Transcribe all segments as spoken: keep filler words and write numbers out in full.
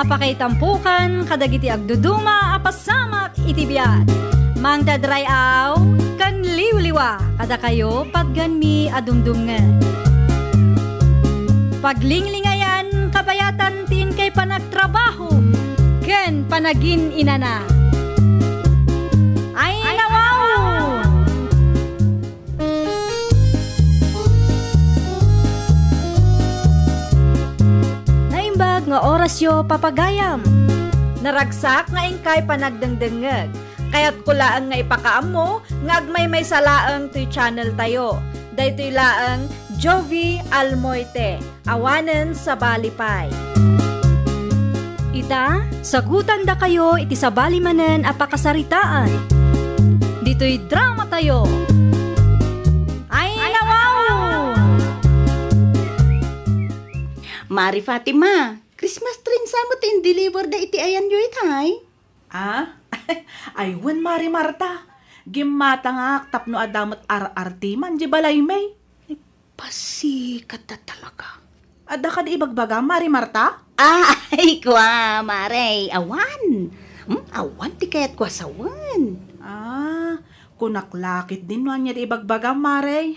Pakaitampokan kadagiti agduduma a pasamak iti biag. Mangted ray-aw ken liwliwa kadakayo patganmi a dumdumngeg. Paglinglingayan kabayatan ti inkay panagtrabaho ken panagin-inana. Ay, nawaw! Naimbag nga orasyo, papagayam. Naragsak nga inkay panagdengdengngeg. Kayatko laeng nga ipakaammo nga agmaymaysa laeng toy channel tayo. Daytoy laeng Jovi Almoite. Awanen sabali pay. Ita, sagutandakayo iti sabali manen a pakasaritaan. Ditoy drama tayo. Ay, nawaw! Mari Fatima, Christmas tree sa met in-deliver da iti ayanyo itay? Ah? Ay, wen, Mari Marta. Gimmatangak tapno adda met ar-arti man di balaymi. Pasikata talaga. Adda kadi ibagbaga, Mari Marta? Ah, ay, kua, Mare, awan. Hmm, awan ti kayatko a sawen. Ah, kunak lakit din no ania di ibagbaga, Mare.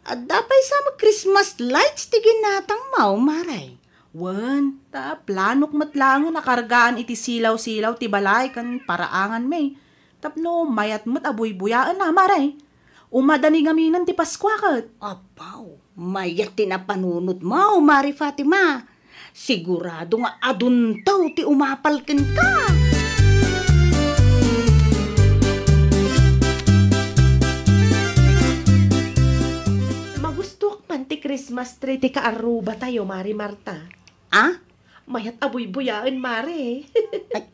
Adda pay sa met Christmas lights ti ginatangmo, Mare. Wen, ta planok met laengen a kargaan iti silaw-silaw ti balay ken paraanganmi. Tapno mayat met a buybuyaenna, Mare. Umadani ngaminen ti Paskua ket. Abaw, mayat ti napanunotmo, Mari Fatima. Sigurado nga adunto ti umapal kenka. Magustuak man ti Christmas tree ti kaarrubatayo, Mari Marta. Ah? Mayat a buybuyaen, Mare. Ay,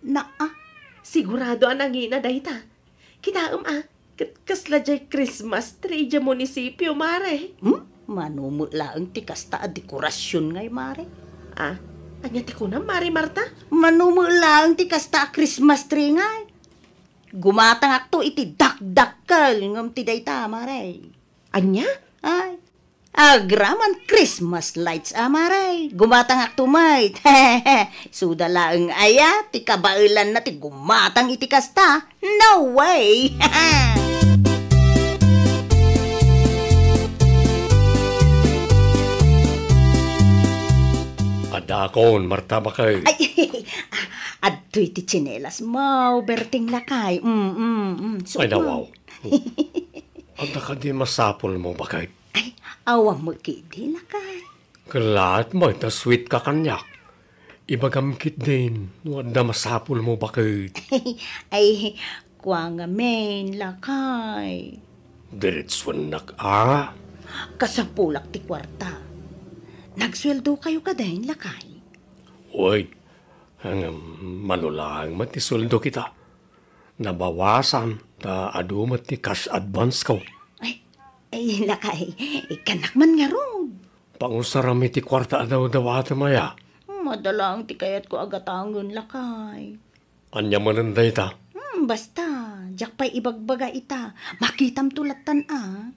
naa. Sigurado a nangina dayta. Kitaem a, ket kasla diay Christmas tree idiay munisipio, Mare. Hmm? Mano met laeng ti kasta a dekorasion ngay, Mare. Ah, ania ti kunam, Mare Marta? Mano met laeng ti kasta a Christmas tree ngay. Gumatangakto iti dakdakkel ngem ti dayta, Mare. Ania? Ay, agraman Christmas lights a, Mare. Gumatangakto met. Suda laeng aya ti kabaelanna ti gumatang iti kasta? No way! Adakon, Marta, bakay. Ay, adtoy ti tsinelasmo, Berting lakay. Mm, mm, mm. Ay, nawaw. Adda kadi masapulmo, bakay? Ay, awan met ketdi, lakay. Ket laat met a sweet ka kaniak. Ibagam ketdin no adda masapulmo, baket. Ay, kua ngamin, lakay. Diretsuennak a. Kasapulak ti kuarta. Nagsueldokayo kadin, lakay? Uy, ngem mano laeng met ti sueldo kita. Nabawasan ta adu met ti cash advance ko. Ay, ay, lakay, ikkannak man ngarud. Pangusaram iti kuarta a dawdawatem aya. Adda laeng ti kayatko a gatangen, lakay. Ania manen dayta? Hmm, basta, diak pay ibagbaga ita. Makitamto lattan a.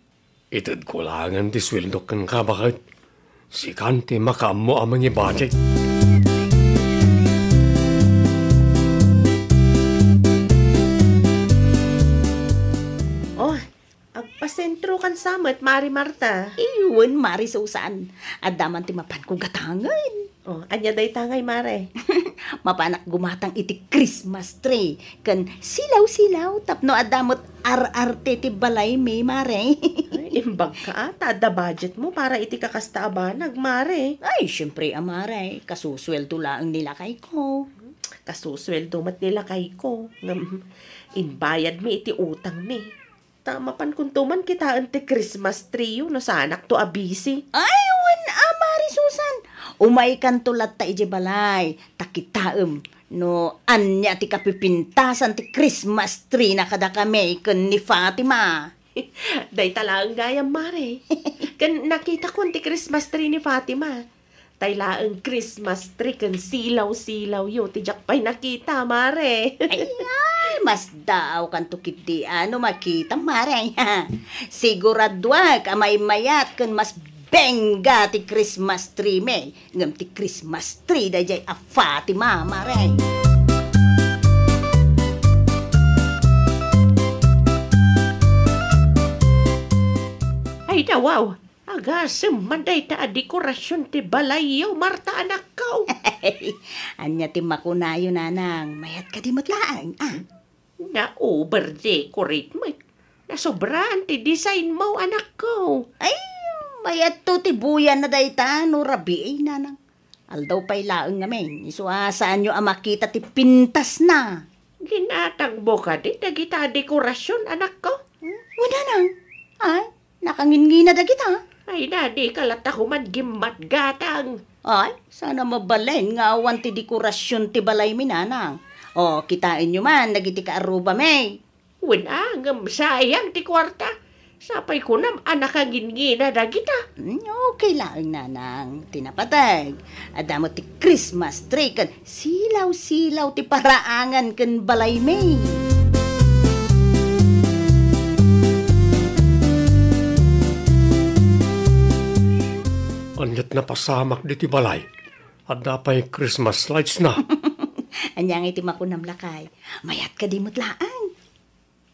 Itedko laengen ti sueldok kenka, baket. Sikan ti makaammo a mangi-budget. Oh, agpasentrokan sa met, Mari Marta. Iwen, Mari Susan. Adda man ti mapanko gatangen. Oh, ania dayta ngay, Mare? Mapanak gumatang iti Christmas tree ken silaw-silaw tapno adda met ar-arte ti balaymi, Mare. Ay, imbag ka, ah, ta adda budget mo para iti kakasta a banag, Mare. Ay, siempre a, Mare. Kasusueldo laeng ni lakayko. Kasusueldo met ni lakayko. Ngem, imbayadmi iti utangmi. Ta mapankonto man kitaen ti Christmas tree yo no saanakto a busy. Ay, wen a, Mari Susan. Umaykanto latta idiay balay. Ta kitaem no ania ti kapipintasan ti Christmas tree na kadakami ken ni Fatima. Dayta laeng gayam, Mare. Ken nakitakon ti Christmas tree ni Fatima. Tay laeng Christmas tree ken silaw-silaw yo ti diak pay nakita, Mare. Ay, ay, masdaawkanto ketdi a no makitam, Mare. Siguraduak a maymayat ken mas Pengga ti Christmas tree, May. Ngem ti Christmas tree daydiay a Fatima, Mare. Ay, dawaw. Agasem man dayta a dekorasion ti balayyo, Marta, anakko. Ania ti makunayo, Nanang? Mayat kadi met laeng, a? Na-over-decorate met. Nasobraan ti design mo, anakko. Ay, mayatto ti buyanna dayta no rabii, Nanang. Aldaw pay laeng ngamin, isu a saanyo a makita ti pintasna. Ginatangmo kadi dagita a dekorasion, anakko? Hmm? Wen, Nanang. Ay, nakangingina dagita. Ay, na, dika latta human gimmatgatang. Ay, saan a mabalin nga awan ti dekorasion ti balaymi, Nanang. O, kitaenyo man dagiti kaarrubami. Wen a, ngem sayang ti kuarta. Sapay kunam a nakangingina dagita. Hmm, okay laeng, Nanang. Ti napateg, adda met ti Christmas tree ken silaw-silaw ti paraangan ken balaymi. Ania't napasamak ditoy balay? Adda pay Christmas lights na. Ania ngay ti makunam, lakay? Mayat kadi met laeng?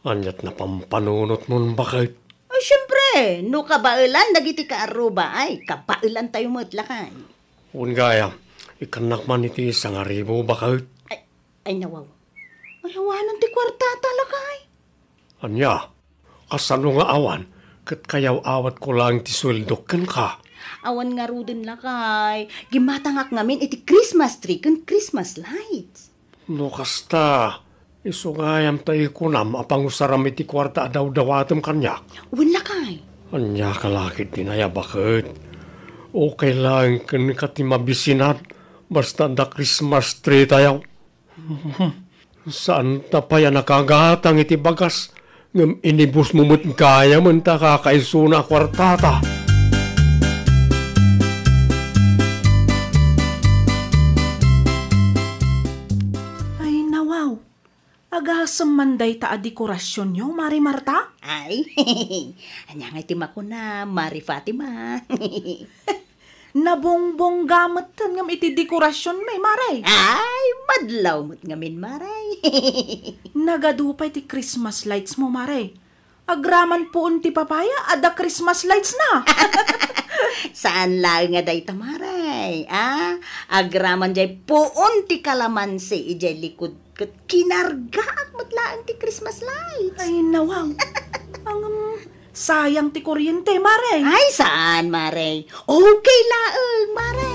Ania't napampanunotmon, baket? Ay, siempre, no kabaelan dagiti kaarruba, ay, kabaelantayo met, lakay. Wen gayam, ikkannak man iti sangaribu, baket. Ay, ay, nawaw. Ay, awanen ti kuartata, lakay. Ania? Kasano nga awan? Ket kayaw-awatko laeng ti sueldok kenka. Awan ngaruden, lakay. Gimmatangak ngamin iti Christmas tree ken Christmas lights. No kasta, isu gayam ta ikunam a pangusaram iti kuarta a dawdawatem kaniak. Wen, lakay. Ania ka la ketdin aya, baket? Okay laeng kenka ti mabisinan, basta adda Christmas tree tayo. Saanta pay a nakagatang iti bagas, ngem inibusmo met gayamen ta kakaisuna a kuartata. Ay, nawaw. Agasem man dayta a dekorasionyo, Mari Marta? Ay, ania ngay ti makuna, Mari Fatima? Nabongbongga metten ngem iti dekorasionmi, Mare. Ay, madlaw met ngamin, Mare. Nagadu pay ti Christmas lights mo, Mare. Agraman puon ti papaya, adda Christmas lights na. Saan laeng nga dayta, Mare? Ah, agraman jay puon ti kalamansi ijay likud ket kinargaak met laeng ti Christmas lights. Ay, nawang. Ang, um, sayang ti kuryente, Mare. Ay, saan, Mare? Okay laeng, Mare.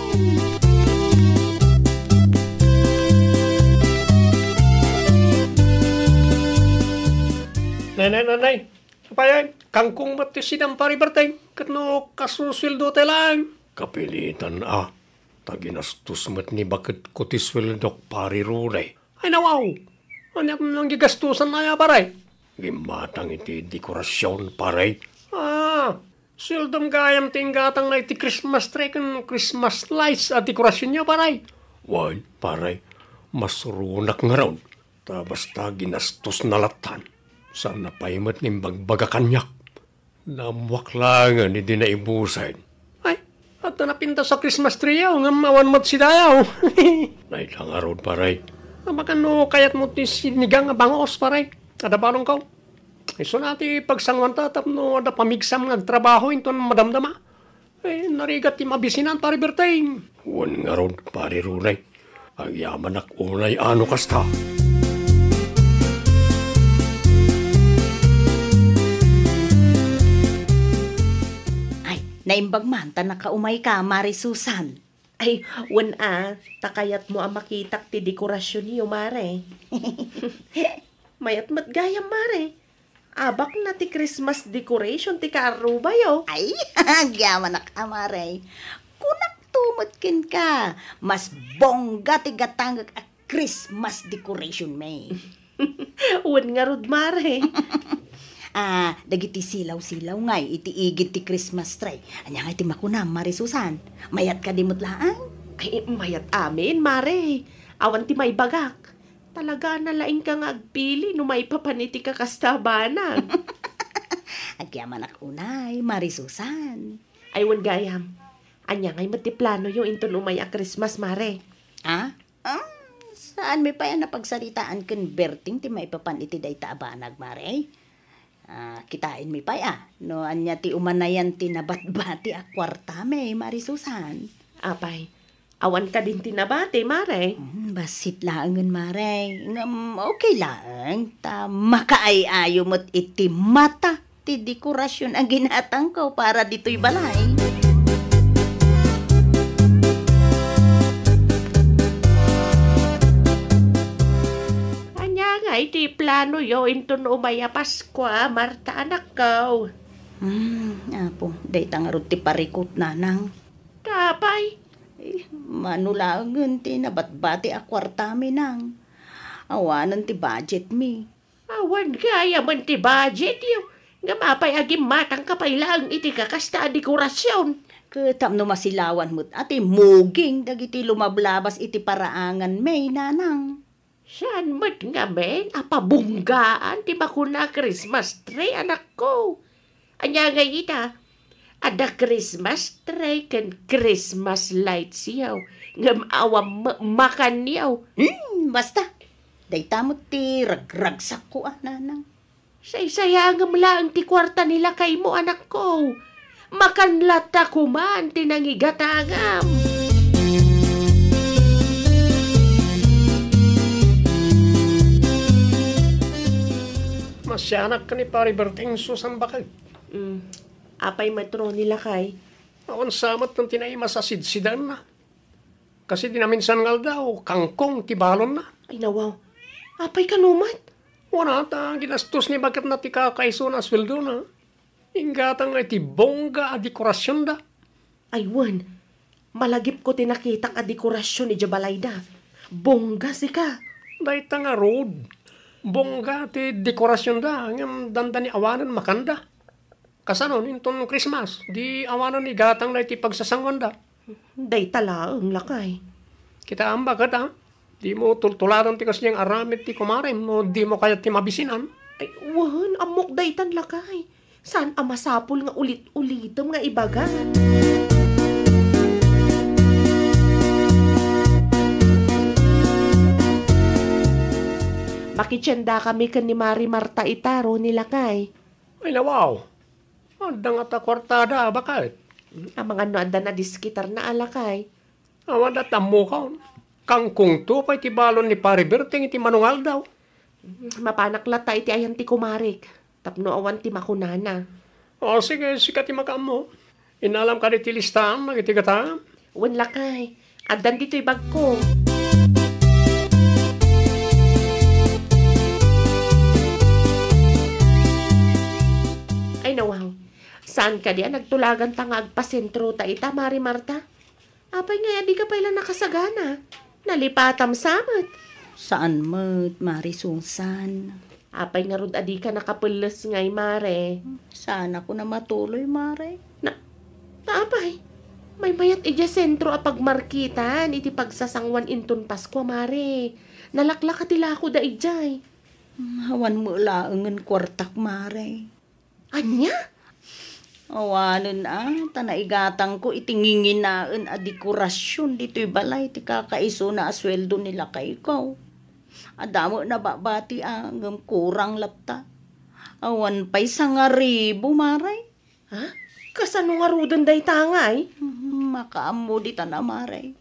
Nay, nay, nay, nay. Apay, kangkong met ti sidam, Pari Berteng, ket no kasusueldo tay laeng. Kapilitan a, ta ginastos met ni baketko ti sueldok, Pari Rude. Ay, nawaw! Ania ti nanggigastosan aya, pare? Gimmatang iti dekorasion, pare. Ah, sueldom gayam ti inggatangna iti Christmas tree ken Christmas lights a dekorasionyo, pare. Wen, pare, masuronak ngarud, ta basta ginastosna lattan. Saanna pay met nga imbagbagak kaniak. Naammoak laengen idi naibusen. Ay, adda napintas a Christmas tree-yo, ngem awan met sidayo. Nailangarod, pare. Abakan no kayatmo ti sinigang a bangos, pare. Adda balongko. Isuna ti pagsanguanta tapno adda pamigsam nga agtrabaho inton madamdama. Eh, narigat ti mabisinan, Pare Berteng. Wen ngarud, Pare Rude. Agyamanak unay a no kasta. Ay, naimbag man ta nakaumayka, Mare Susan. Ay, wen a, ta kayatmo a makitak ti dekorasionyo, Mare. Mayat met gayam, Mare. Abakna ti Christmas decoration ti kaarrubayo. Ay, agyamanak a, Mare. Kunakto met kenka, mas bongga ti gatangek a Christmas decorationmi. Wen ngarud, Mare. Ah, dagiti silaw-silaw ngay iti igid ti Christmas tree. Ania ngay ti makunam, Mare Susan? Mayat kadi met laeng? Ay, mayat amin, Mare. Awan ti maibagak. Talaga a nalaingka nga agpili no maipapan iti kakasta a banag. Agyamanak unay, Mare Susan. Ay, wen gayam. Ania ngay met ti planoyo inton umay a Christmas, Mare? Ah? Ah, saanmi pay a napagsaritaan ken Berting ti maipapan iti dayta a banag, Mare? Ah, kitaenmi pay, ah, no ania ti umanayan ti nabatbati a kuartami, Mare Susan. Apay, awan kadin ti nabati, Mare? Hmm, bassit laengen, Mare. Ngem okay laeng, ta makaay-ayo met iti mata ti dekorasyon a ginatangko para ditoy balay. Ania ngay ti planoyo inton umay a Paskua, Marta, anakko? Hmm, Apo, dayta ngarud ti parikut, Nanang. Apay? Eh, mano laengen ti nabatbati a kuartami, Nang. Awanen ti budgetmi. Awan gayamen ti budgetyo. Ngem apay a gimmatangka pay laeng iti kakasta a dekorasyon? Ket tapno masilawan met a ti muging dagiti lumablabas iti paraanganmi, Nanang. Saan met ngamin a pabunggaan ti makuna a Christmas tree, anakko? Ania ngay ita? Adda Christmas tree ken Christmas lights yaw, ngem awan ma-, makan yaw. Hmm, basta. Dayta met ti ragragsakko a, Nanang. Saysayangem laeng ti kuarta ni lakaymo, anakko. Makan latta koman ti nangigatangam. Masianak ken ni Pari Berting, Susan, baket. Mm. Apay met, Ronnie, lakay? Awan sa met ti naimas a sidsidaenna. Kas iti naminsan nga aldaw, kangkong ti balonna. Ay, nawaw. Apay kano met? Wen, ta ginastos ni baketna ti kakaisuna a sueldona. Inggatang nga iti bongga a dekorasionda. Ay, wen. Malagipko ti nakitak a dekorasion idiay balayda. Bongga, sika. Dayta ngarud. Bongga ti dekorasionda, ngem dandani awanen makanda. Kasano, inton Christmas, di awanen igatangna iti pagsasangoanda. Dayta laeng, lakay. Kitaem, baket, a? Dimo tultuladen ti kasdiay nga aramid ti kumarem no dimo kayat ti mabisinan. Ay, wen, ammok daytan, lakay. Saan a masapul nga ulit-ulitem nga ibaga. Makitiendakami ken ni Mari Marta ita, Ronnie, lakay. Ay, nawaw. Adda ngata kuartada, baket. Amangan no adda nadiskitarna a, lakay. Awan da tammokon. Kangkongto pay ti balon ni Pari Berting iti manungaldaw. Mapanak latta iti ayan ti kumarik, tapno awan ti makunana. O, sige, sika ti makaammo. Inalam kadi ti listaam dagiti gataem? Wen, lakay. Addan ditoy bagko. Ay, nawang. Saan kadi a nagtulaganta nga agpasentrota ita, Mari Marta? Apay ngay a dika pay la nakasagana? Nalipatam sa met. Saan met, Mari Susan. Apay ngarud a dika nakapelles ngay, Mare? Saanakon a matuloy, Mare. Na, na apay? Maymayat idiay sentro a pagmarketan iti pagsasanguan inton Paskua, Mare. Nalaklaka ti lakoda idiay. Awan met laengen kuartak, Mare. Ania? Awanen a, ta naigatangko iti nginginaen a dekorasion ditoy balay ti kakaisuna a sueldo ni lakayko. Adda met nababati a, ngem kurang latta. Awan pay sangaribu, Mare. Ha? Kasano ngaruden dayta ngay? Hmm, makaammo ditan a, Mare.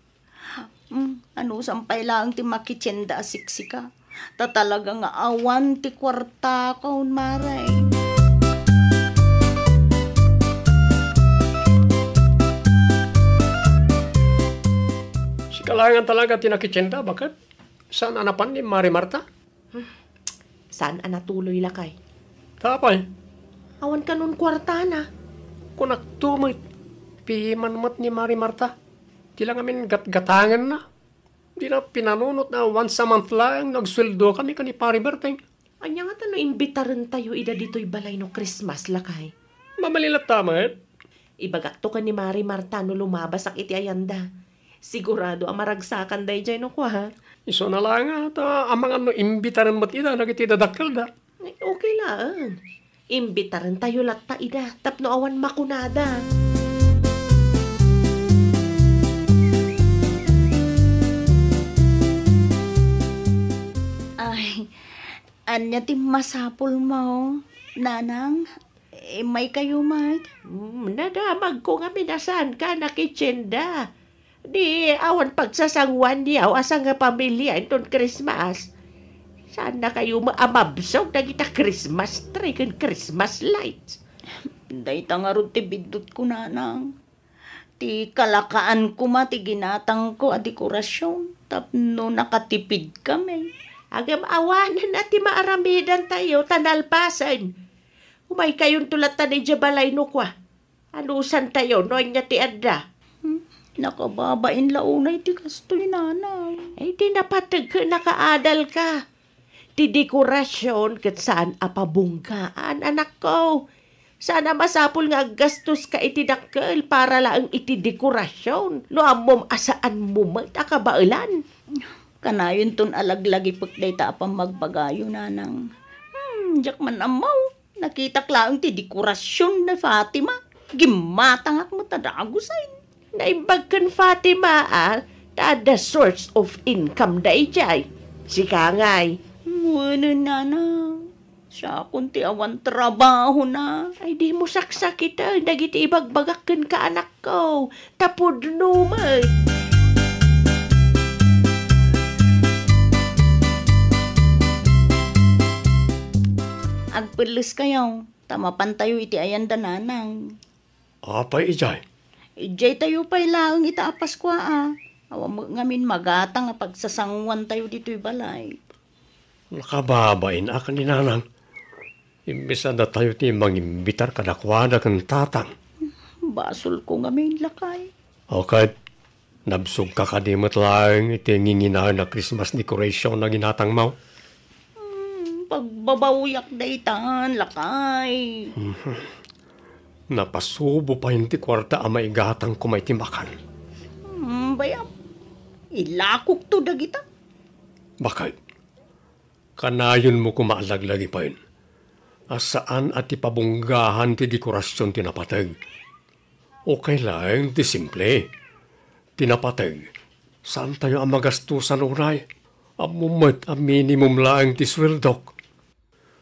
Hmm, anusam pay laeng ti makitienda a siksika. Ta talaga nga awan ti kuartakon, Mare. Sika laengen talaga ti nakitienda, baket? Saan a napan ni Mari Marta? Hmm. Saan a natuloy, lakay? Apay? Awan kanon kuartana. Kunakto met, piman met ni Mari Marta. Di la ngamin gatgatangenna. Dina pinanunot a once a month laeng no agsueldo kami ken ni Pari Berteng. Ania ngata no imbitarentayo ida ditoy balay no Christmas, lakay? Mabalin latta met. Ibagakto ken ni Mari Marta no lumabasak iti ayanda. Sigurado a maragsakan daydiay no kua. Isuna laeng a, ta amangan no imbitaren met ida dagiti dadakkelda. Ay, okay laeng. Imbitarentayo latta ida tapno awan makunada. Ania ti masapulmo, Nanang? Immaykayo met? Hmm, nadamagko ngamin a saanka nakitienda. Di awan pagsasanguanyo a sangapamilia inton Christmas. Saannakayo met a mabsog dagita Christmas tree ken Christmas lights. Dayta ngarud ti biddutko, Nanang. Ti kalakaan koma ti ginatangko a dekorasion tapno nakatipidkami. Ngem awanen a ti maaramidantayo ta nalpasen. Umaykayonto latta idiay balay no kua. Anusantayo no ania ti adda. Hmm, nakababain la unay ti kastoy, Nanang. Ay, di napateg ket nakaadalka. Ti dekorasion ket saan a pabunggaan, anakko. Saan a masapul nga aggastoska iti dakkel para laeng iti dekorasion no ammom a saanmo met a kabaelan. Kanayonton a laglagipek dayta a pammagpagayo, Nanang. Hmm, diak man ammo. Nakitak laeng ti dekorasion ni Fatima. Gimmatangak met a dagusen. Naimbag ken Fatima a ta adda source of income daydiay. Sika ngay. Wen, Nanang. Siakon ti awan trabahona. Ay, dimo saksakiten dagiti ibagbagak kenka, anakko. Ta pudno met. Agpelleskayo, ta mapantayo iti ayanda, Nanang. Apay idiay? Idiaytayo pay laeng ita a Paskua a. Awan met ngamin magatang a pagsasanguantayo ditoy balay. Nakababain a ken ni Nanang. Immisadatayo ti mangimbitar kadakuada ken Tatang. Basolko ngamin, lakay. O ket, nabsogka kadi met laeng iti nginginaen a Christmas decoration a ginatangmo? Hmm, pagbabawiak daytan, lakay. Mhm. Napasubo pay ti kuarta a maigatang koma iti makan. Hmm, bayam. Ilakokto dagita. Bakay, kanayonmo koma a laglagipen a saan a ti pabunggaan ti dekorasion ti napateg. Okay laeng ti simple. Ti napateg, saantayo a magastosan unay. Ammom met a minimum laeng ti sueldok.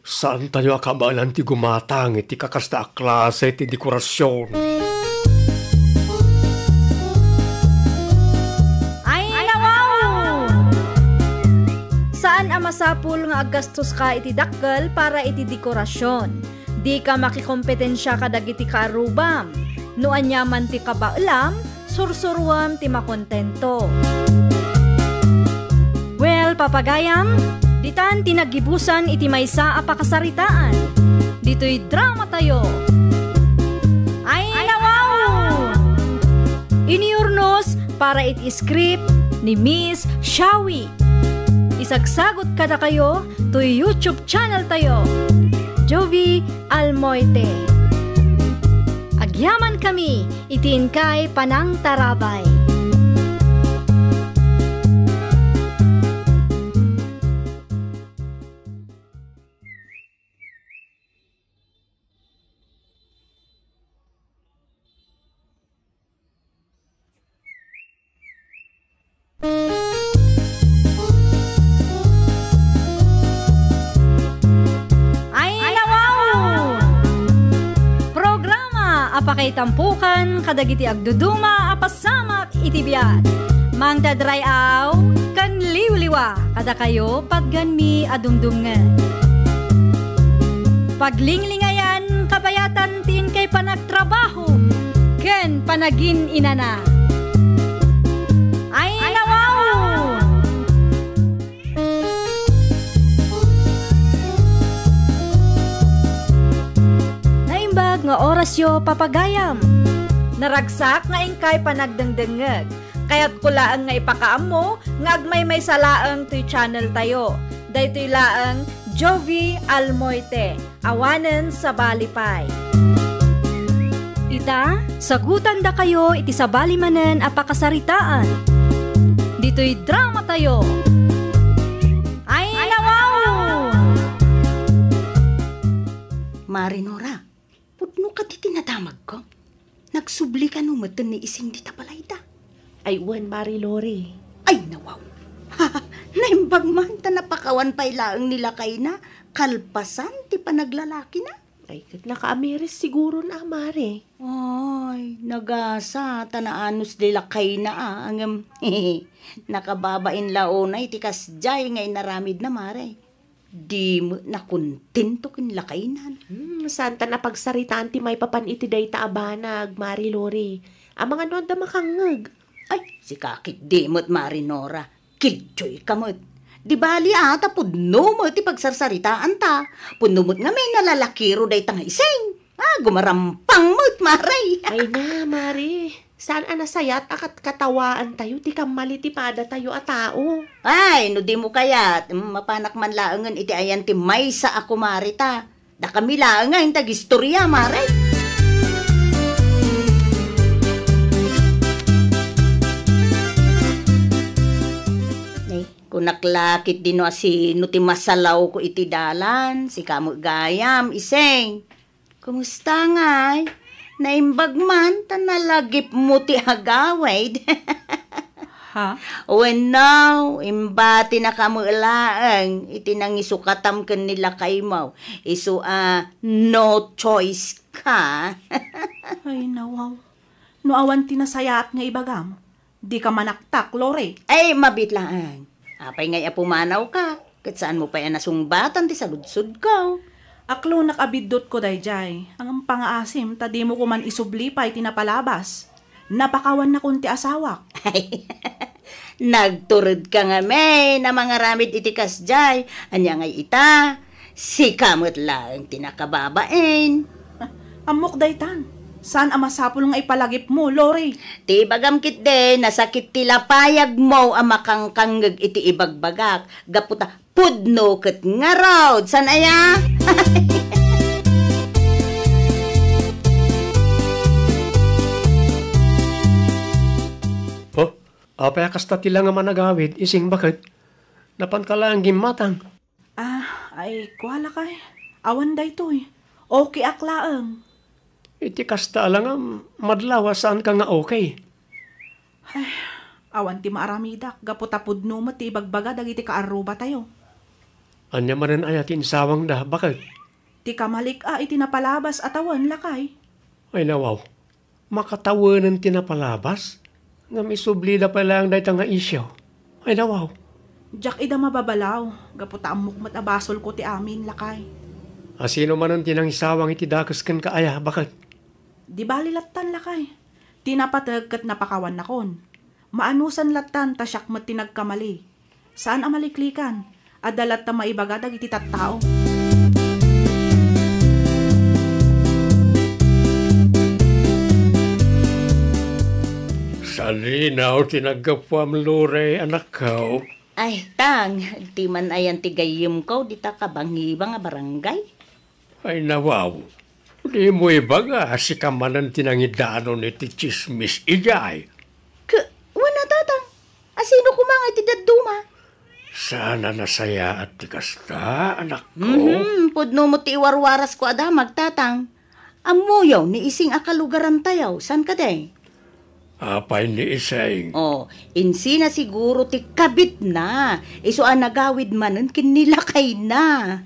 Saantayo a kabaelan ti gumatang iti kakasta a klase ti dekorasion. Ay, nawaw! Saan a masapul nga aggastoska iti dakkel para iti dekorasion. Dika makikompetensia kadagiti kaarrubam. No aniaman ti kabaelam, sursuruam ti makontento. Well, papagayam, ditan ti naggibusan iti maysa a pakasaritaan. Ditoy dramatayo. Ay, nawaw! Iniurnos para iti script ni Miss Shawi. Isagsagot kadakayo toy YouTube channel tayo, Jovi Almoite. Agyaman kami iti inkay panangtarabay. Ay, nawaw! Programa a pakaitampokan kadagiti agduduma a pasamak iti biag. Mangted ray-aw ken liwliwa kadakayo patganmi a dumdumngeg. Paglinglingayan kabayatan ti inkay panagtrabaho ken panagin-inana. Ay, nawaw! Naimbag nga orasyo, papagayam. Naragsak nga inkay panagdengdengngeg. Kayatko laeng nga ipakaammo nga agmaymaysa laeng toy channel tayo. Daytoy laeng Jovi Almoite, awanen sabali pay. Ita, sagutandakayo iti sabali manen a pakasaritaan. Ditoy dramatayo. Ay, nawaw! Mari Nora, pudno kadi ti nadamagko? Nagsubli kano met ni Ising dita balayda? Ay, wen, Mari Lori. Ay, nawaw. Naimbag man ta napakawan pay laeng ni lakayna kalpasan ti panaglalakina. Ay, ket nakaamiris siguron a, Mare. Ay, nagasa ta naanus di lakayna a, ngem nakababain la unay ti kasdiay nga inaramidna, Mare. Di met nakontento ken lakaynan. Hmm, saan ta napagsaritaan ti maipapan iti dayta a banag, Mare Lori. Amangan no adda makangngeg. Ay, sika ketdi met, Mare Nora. Kiltioyka met. Di bali a, ta pudno met ti pagsarsaritaanta. Pudno met ngamin a lalakiro dayta nga ising. Ah, gumarampang met, Mare. Ay na, Mare. Saan a nasayaat a kat-, katawaantayo ti kammali ti padatayo a tao? Ay, no dimo kayat, mm, mapanak man laengen iti ayan ti maysa a kumareta. Dakami laengen ti agistoria, Mare. Ay, kunak la ketdi no asino ti masalawko iti dalan, sika met gayam, ising. Kumusta ngay? Naimbag man ta nalagipmo ti agawid. Ha? Wenno, imbatinaka met laeng iti nangisukatam ken ni lakaymo. Isu a no choice ka. Ay, nawaw. No awan ti nasayaat nga ibagam, dika manaktak, Lori. Ay, mabiit laeng. Apay ngay a pumanawka, ket saanmo pay a nasungbatan ti saludsodko? Aklonak a biddutko daydiay, ngem pangaasim ta dimo koman isubli pay ti napalabas. Napakawannakon ti asawak. Ay, nagturedka ngamin a mangaramid iti kasdiay. Ania ngay ita? Sika met laeng ti nakababain. Ammok daytan. Saan a masapul nga ipalagipmo, Lori? Ti ibagam ketdi, nasakit ti lapayagmo a makangkangngeg iti ibagbagak. Gapu ta pudno ket ngarud. Saan aya? Oh, apay a kasta ti la nga managawid, ising baket? Napanka laeng gimmatang. Ah, ay, kua lakay. Awan daytoy. Okay ak laeng. Iti kasta a langam, madlaw a saanka nga okay. Ay, awan ti maaramidak, gapu ta pudno met ti ibagbaga dagiti kaarrubatayo. Ania manen aya ti insawangda, baket? Ti kamalik a iti napalabas a tawen, lakay. Ay, nawaw. Makatawenen ti napalabas, ngem isublida pay laeng dayta nga isyu. Ay, nawaw. Diak ida mababalaw, gapu ta ammok met a basolko ti amin, lakay. A sino manen ti nangisawang iti dakes kenka aya, baket? Di bali lattan, lakay. Ti napateg ket napakawannakon. Maanusan lattan ta siak met ti nagkamali. Saan a maliklikan. Adda latta maibaga dagiti tattao. Saan a linaw ti naggapuam, Lore, anakko? Ay, tang, di man ayan ti gayyemko dita kabangibang a barangay? Ay, nawaw. Dimo ibaga, sika manen ti nangidanon iti tsismis idiay. Ka, wen a, tatang. A sino koma nga iti dadduma? Saan a nasayaat ti kasta, anakko. Mhm, pudno met ti iwarwarasko a damag, tatang. Ammoyo ni Ising a kalugarantayo, saan kadi? Apay ni Ising? Oh, insina siguro ti kabitna, isu a nagawid manen ken ni lakayna.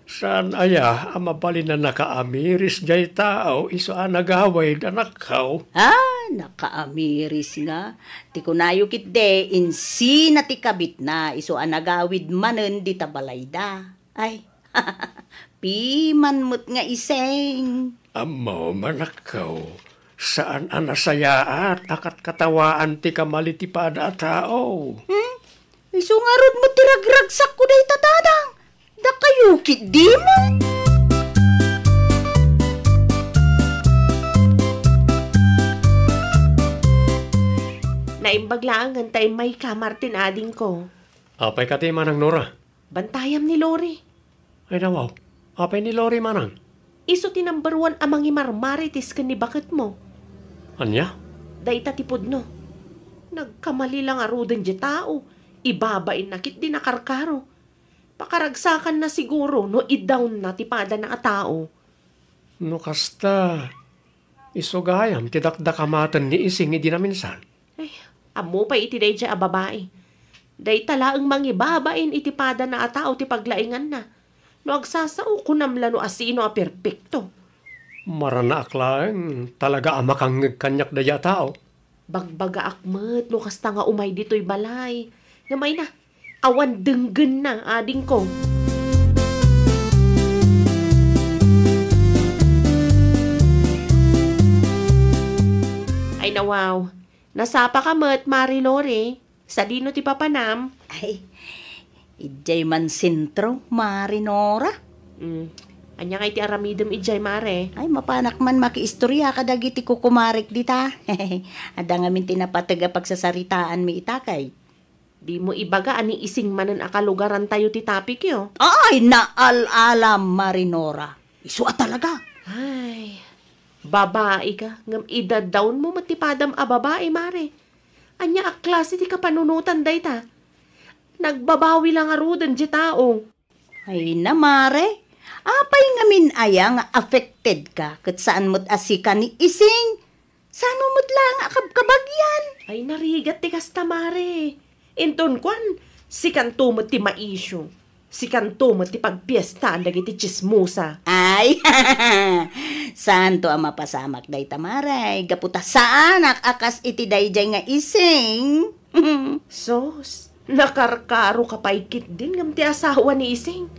Saan aya a mabalin a nakaamiris diay tao isu a nagawid, anakko? Ah, nakaamiris nga. Ti kunayo ketdi, insina ti kabitna isu a nagawid manen dita balayda. Ay, piman met nga Ising. Ammom, anakko, saan a nasayaat a katkatawaan ti kamali ti pada a tao. Hmm? Isu ngarud met ti ragragsakko dayta, tatang. Dakayo ketdi met. Naimbag laengen ta immayka, Martin, adingko. Apay kadi, Manang Nora? Bantayam ni Lori. Ay, nawaw. Apay ni Lori, Manang? Isu ti number one a mangimarmarites ken ni baketmo. Ania? Dayta ti pudno. Nagkamali la ngaruden diay tao. Ibabainna ketdi nakarkaro. Pakaragsakanna siguro no idawnna ti padana a tao. No kasta, isu gayam ti dakdakamaten ni Ising idi naminsan. Ay, ammo pay iti daydiay a babai. Dayta laeng mangibabain iti padana a tao ti paglainganna. No agsasao, kunam la no asino a perpekto. Maranaak laeng, talaga a makangngeg kaniak dayta a tao. Bagbagaak met no kasta nga umay ditoy balay. Ngem ay na, awan denggenna, adingko. Ay nawaw, nasapa ka met, Mari Lori. Sadino ti papanam? Ay, idiay man sentro, Mari Nora. Mm. Ania ngay ti aramidem idiay, Mare? Ay, mapanak man makiistorya kadagiti kukumarek dita. Adda ngamin ti napateg a pagsasaritaanmi ita kay. Dimo ibaga a ni Ising manen a kalugarantayo ti topicyo. Ay, naal-alam, Mari Nora. Isu a talaga. Ay, babai ka, ngem idaddawnmo met ti padam a babai, Mare. Ania a klase ti kapanunotan dayta? Nagbabawi la ngaruden ti tao. Ay na, Mare. Apay ngamin aya nga affected ka ket saan met a sika ni Ising? Saan mo met laeng a kabkabagyan? Ay, narigat ti kasta, Mare. Inton kuan, sikanto met ti maisyu. Sikanto met ti pagpiestaan dagiti tsismosa. Ay, saanto a mapasamak dayta, Mare. Gapu ta saanak a kas iti daydiay nga Ising. Sus, nakarkaro ka pay ketdin ngem ti asawa ni Ising.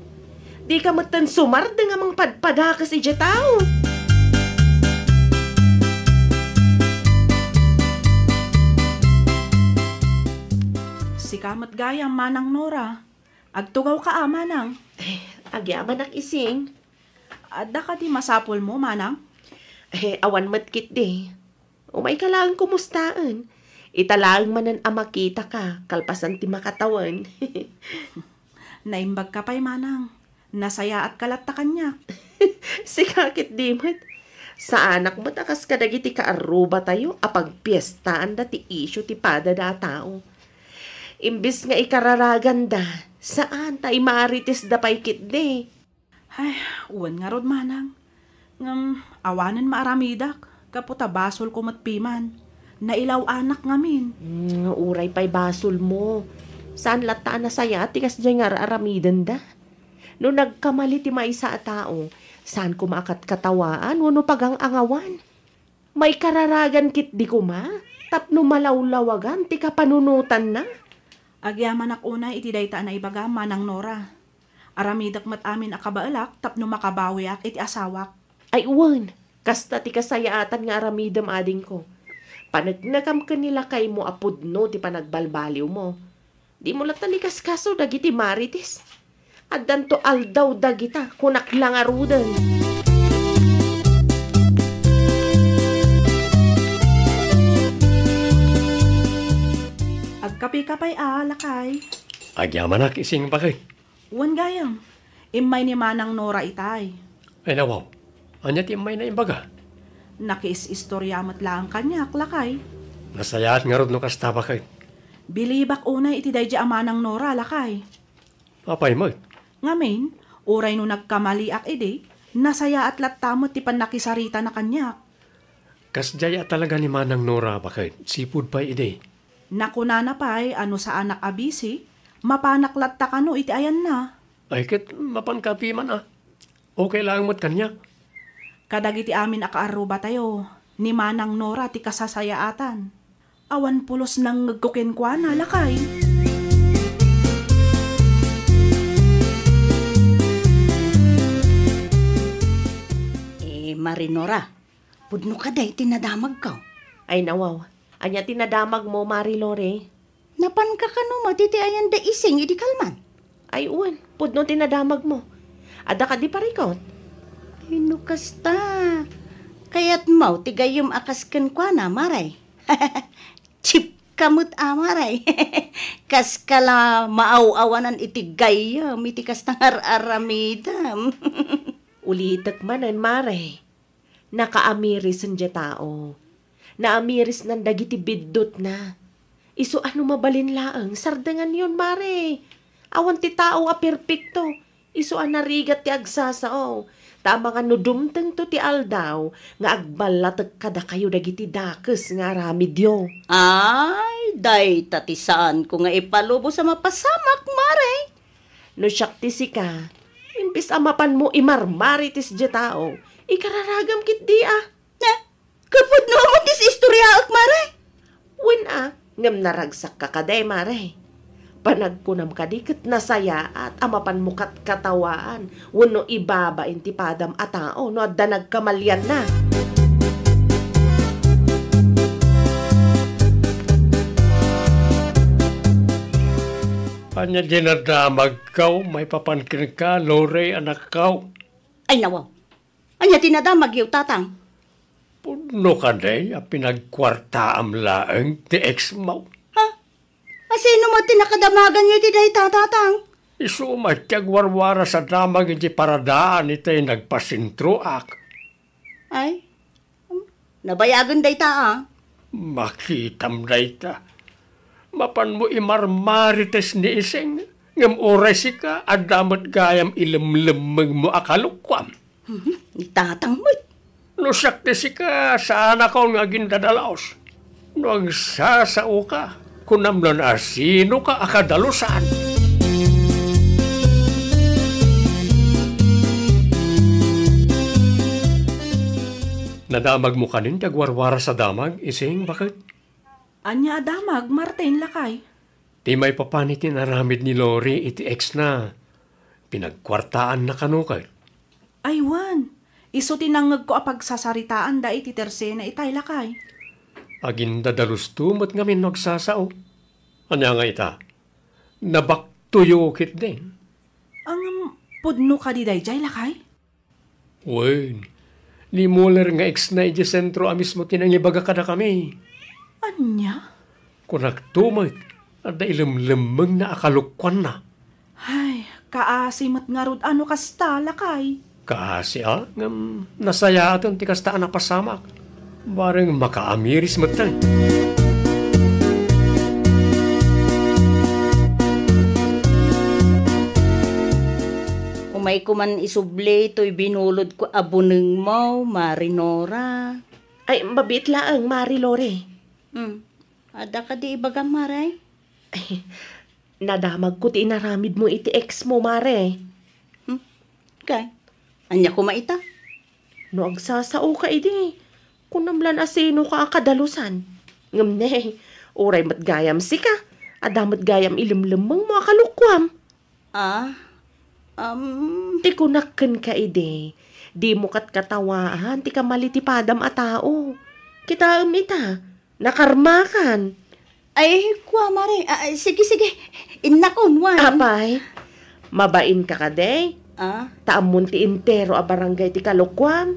Dika metten sumardeng a mangpadpadakes idiay tao. Sika met gayam, Manang Nora. Agtugawka a, Manang. Eh, agyamanak, Ising. Adda kadi masapulmo, Manang? Eh, awan met ketdi. Umayka laeng kumustaen. Ita laeng manen a makitaka, kalpasan ti makatawen. Naimbagka pay, Manang. Nasayaatka latta kaniak. Sika ketdi met. Saanak met a kas kadagiti kaarrubatayo a pagpiestaanda ti isyu ti padada a tao. Imbes nga ikararaganda, saan ta imaritisda pay ketdi. Ay, wen ngarud, Manang. Ngem, awanen maaramidak, gapu ta basolko met piman. Nailaw-anak ngamin. Hmm, uray pay basolmo. Saan latta a nasayaat ti kasdiay nga ar-aramidenda? No nagkamali ti maysa a tao, saan koma a katkatawaan wenno pagang-angawan. Maikararagan ketdi koma tapno malawlawagan ti kapanunotanna. Agyamanak unay iti dayta a naibagam, Manang Nora. Aramidek met amin a kabaelak tapno makabawiak iti asawak. Ay wen, kasta ti kasayaatan nga aramidem, adingko. Paneknekam ken ni lakaymo a pudno ti panagbalbaliwmo. Dimo latta ikaskaso dagiti marites. Addanto aldaw dagita, kunak la ngaruden. Agkapika pay a, lakay. Agyamanak, Ising, bakay. Wen gayam, immay ni Manang Nora itay. Ay, nawaw. Ania ti immayna imbaga? Nakiis-istorya met laeng kaniak, lakay. Nasayaat ngarud no kasta, baket. Bilibak unay iti daydiay a Manang Nora, lakay. Apay met? Ngamin, uray no nagkamaliak idi, nasayaat latta met ti pannakisaritana kaniak. Kasdiay a talaga ni Manang Nora, baket. Sipud pay idi. Nakunana pay a no saanak a bisi, mapanak latta kano iti ayanna. Ay, ket mapanka piman a. Okay laeng met kaniak. Kadagiti amin a kaarrubatayo, ni Manang Nora ti kasasayaatan. Awan pulos nangngegko kenkuana, lakay. Eh, Mari Nora, pudno kadi ti nadamagko? Ay, nawaw. Ania ti nadamagmo, Mari Lori? Napanka kano met iti ayan da Ising idi kalman? Ay, wen, pudno ti nadamagmo. Adda kadi parikut? Ay, no kasta. Kayatmo ti gayyem a kas kenkuana, Mare? Chip ka met a, Mare. Kaska la maaw-awanan iti gayyem iti kasta nga ar-aramidem. Ulitek manen, Mare. Nakaamiris diay tao. Naamirisnan dagiti biddutna. Isu a no mabalin laeng, sardenganyon, Mare. Awan ti tao a perpekto. Isu a narigat ti agsasao. Ta amangan no dumtengto ti aldaw nga agballatek kadakayo dagiti dakes nga aramidyo. Ay, Dayta ti saanko nga ipalubos a mapasamak, Mare. No siak ti sika, imbes a mapanmo imarmarites diay tao, ikararagam ketdi a. Ne? Kapudno met ti istoryaek, Mare? Wen a, ngem naragsakka kadi, Mare. Panagkunam kadi ket nasayaat a mapanmo katkatawaan wenno ibabain ti padam a tao no adda nagkamalianna. Ania ti nadamagko maipapan kenka, Lore, anakko? Ay, nawaw. Ania ti nadamagyo, Tatang? Pudno kadi a pinagkuartaam laeng ti ex-mo? Ha? A sino met ti nakadamaganyo iti dayta, Tatang? Isu met ti agwarwaras a damag iti paradaan itay nagpasentroak. Ay, hmm, nabayagen dayta, a. Makitam dayta. Mapanmo imarmarites ni Ising, ngem uray sika, adda met gayam ilemlemmengmo a kalokuam. Mhm, ni Tatang met. No siak ti sika, saanakon nga agindadalaos. No agsasaoka, kunam no sinoka a kadalusan. Nadamagmo kanin ti agwarwaras a damag, Ising, baket? Ania a damag, Martin, lakay? Ti maipapan iti inaramid ni Lori iti ex-na. Pinagkuartaanna kano ket? Ay wen, isu ti nangngegko a pagsasaritaanda iti tersena itay, lakay. Agindadalusto met ngamin no agsasao. Ania nga ita? Nabaktoyo ketdin. Ngem, pudno kadi daydiay, lakay? Wen, ni Muller nga ex-na idiay sentro a mismo ti nangibaga kadakami. Ania? Kunakto met, adda ilemlemmengna a kalokuanna. Ay, kaasi met ngarud a no kasta, lakay. Kaasi, a? Ngem nasayaaten ti kasta a napasamak. Bareng makaamiris metten. Umayko man isubli toy binulodko a bunengmo, Mari Nora. Ay, mabiit laeng, Mari Lori. Hmm. Adda kadi ibagam, Mare? Ay, nadamagko ti inaramidmo iti ex-mo, Mare. Hmm? Kay, ania koma ita? No agsasaoka idi, kunam lan a sinoka a kadalusan. Ngem ne, uray met gayam sika, adda met gayam ilemlemmengmo a kalokuam. Ah, um, Ti kunak kenka idi, dimo katkatawaan ti kamali ti padam a tao. Kitaem ita, nakarmakan. Ay, kua, Mare. Ah, sige, sige. Innakon, wan. Apay, mabainka kadi? Ah? Ta ammon ti entero a barangay ti kalokuam.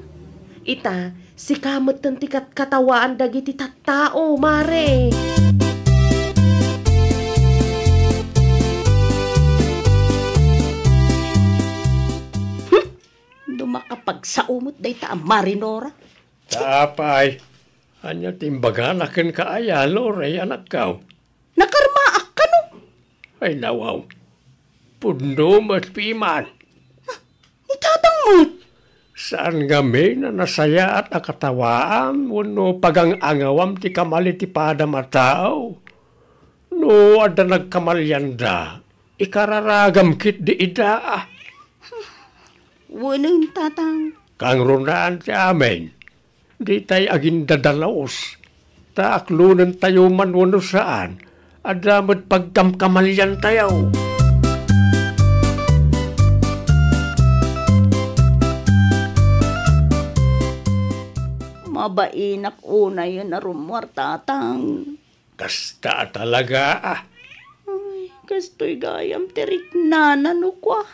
Ita, sika metten ti katkatawaan dagiti tattao, Mare. Hmm? No makapagsao met dayta a Mare Nora. Apay, ania ti imbagana kenka aya, Lore, anakko? Nakarmaak kano? Ay, nawaw. Pudno met piman. Ah, ni Tatang met. Saan ngamin a nasayaat a katawaan wenno pagang-angawam ti kamali ti padam a tao? No adda nagkamalianda, ikararagam ketdi ida. Wen, Tatang. Kangrunaan ti amin. Ditay agindadalaos, ta aklonentayo man wenno saan, adda met pagkamkamaliantayo. Mabainak unayen a rummuar, Tatang. Kasta a talaga, a. Ay, kastoy gayam ti riknana no kua.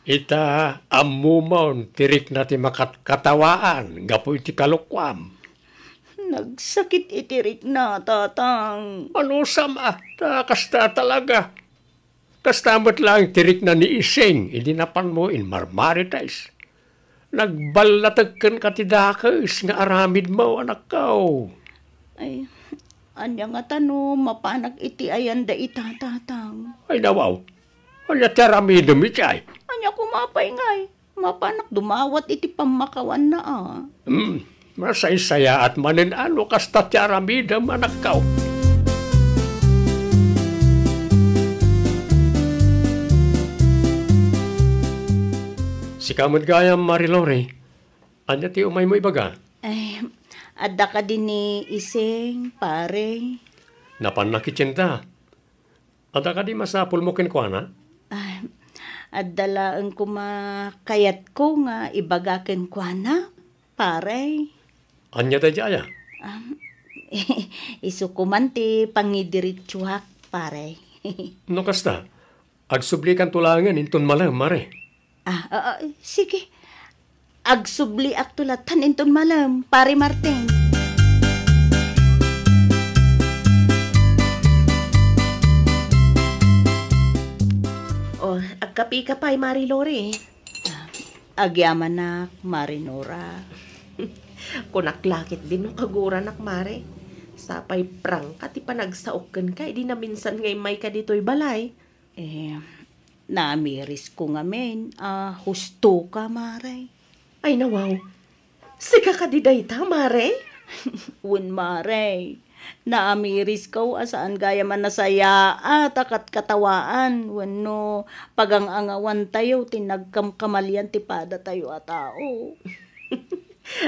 Ita, ammomon ti rikna ti makatkatawaan gapu iti kalokuam. Nagsakit iti rikna, Tatang. Anusam a, ta kasta talaga. Kasta met laeng ti rikna ni Ising idi napanmo inmarmarites. Nagballatek kenka ti dakes nga aramidmo, anakko. Ay, ania ngata no mapanak iti ayanda ita, Tatang? Ay, nawaw. Ania ti aramidem iti ay? Ania koma pay ngay? Mapanak dumawat iti pammakawanna, a. Hmm, masaysayaat manen a no kasta ti aramidem, anakko. Sika met gayam, Mari Lori. Ania ti umaymo ibaga? Ay, adda kadi ni Ising, pare? Napanna kitchen da. Adda kadi masapulmo kenkuana? Ay, adda laeng koma kayatko nga ibaga kenkuana, pare. Ania daydiay? Am, isu koman ti pangidiretsuak, pare. No kasta, agsublikanto laengen inton malem, Mare. Ah, ah, ah, sige. Agsubliakto latta inton malem, Pare Martin. Oh, agkapika pay, Mari Lori. Ah, agyamanak, Mari Nora. Kunak la ketdin no kaguranak, Mare. Sapay prangka ti panagsaok kenka idi naminsan nga immayka ditoy balay. Eh, naamirisko ngamin a hustoka, Mare. Ay, nawaw. Sika kadi dayta, Mare? Wen, Mare. Naamirisko a saan gayam a nasayaat a katkatawaan wenno pagang-angawantayo ti nagkamkamalian ti padatayo a tao.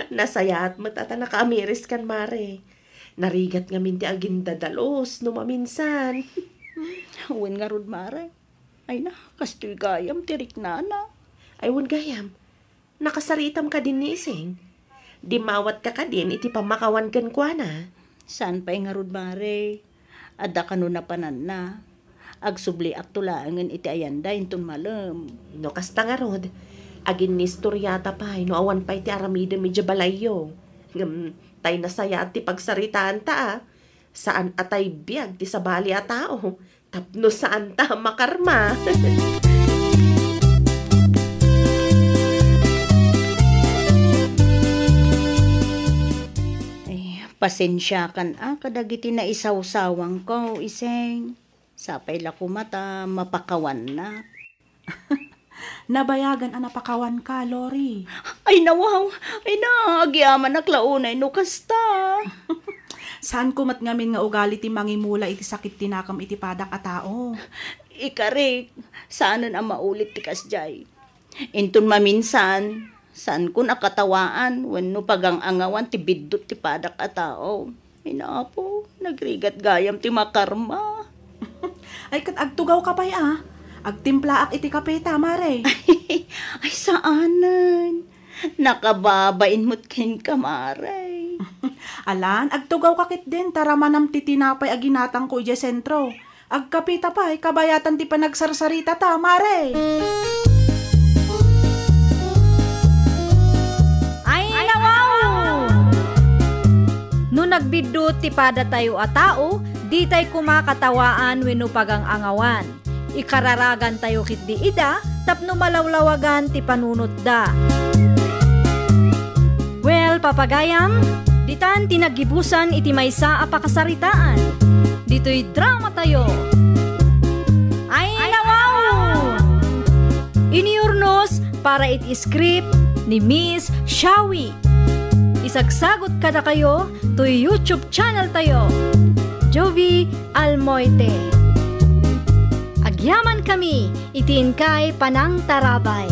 Nasayaat met a ta nakaamiriskan, Mare. Narigat ngamin ti agindadalus no maminsan. Wen ngarud, Mare. Ay na, kastoy gayam ti riknana. Ay, wen gayam. Nakasaritam kadin ni Ising? Dimmawatka kadin iti pammakawan kenkuana? Saan pay ngarud, Mare. Adda kano napananna. Agsubliakto laengen iti ayanda inton malem. No kasta ngarud, aginnistoriata pay no awan pay ti aramidem idiay balayyo. Ngem tay nasayaat ti pagsaritaanta a. Saan a tay biag ti sabali a tao tapno saanta a makarma. Ay, pasensiakan a kadagiti naisawsawangko, Iseng. Sapay la koma ta mapakawannak. Nabayagan a napakawanka, Lori. Ay, nawaw! Ay na, agyamanak la unay no kasta. Saanko met ngamin nga ugali ti mangimula iti sakit ti nakam iti padak a tao. Ikarik, saanen a maulit ti kasdiay. Inton maminsan, saankon a katawaan wenno pagang-angawan ti biddut ti padak a tao. Ay, Apo, nagrigat gayam ti makarma. Ay, ket agtugawka pay a. Agtimplaak iti kape ta, Mare. Ay, saanen. Nakababain met kenka, Mare. Alan, agtugawka ketdin, ta ramanam ti tinapay a ginatangko idiay sentro. Agkapita pay, kabayatan ti panagsarsaritata, Mare. Ay, nawaw! No nagbiddut ti padatayo a tao, ditay koma katawaan wenno pagang-angawan. Ikararagantayo ketdi ida tapno malawlawagan ti panunotda. Well, papagayam, ditan ti naggibusan iti maysa a pakasaritaan. Ditoy dramatayo. Ay, nawaw! Inurnos para iti script ni Miss Shawi. Isagsagot kadakayo toy YouTube channel tayo, Jovi Almoite. Agyaman kami iti inkay panangtarabay.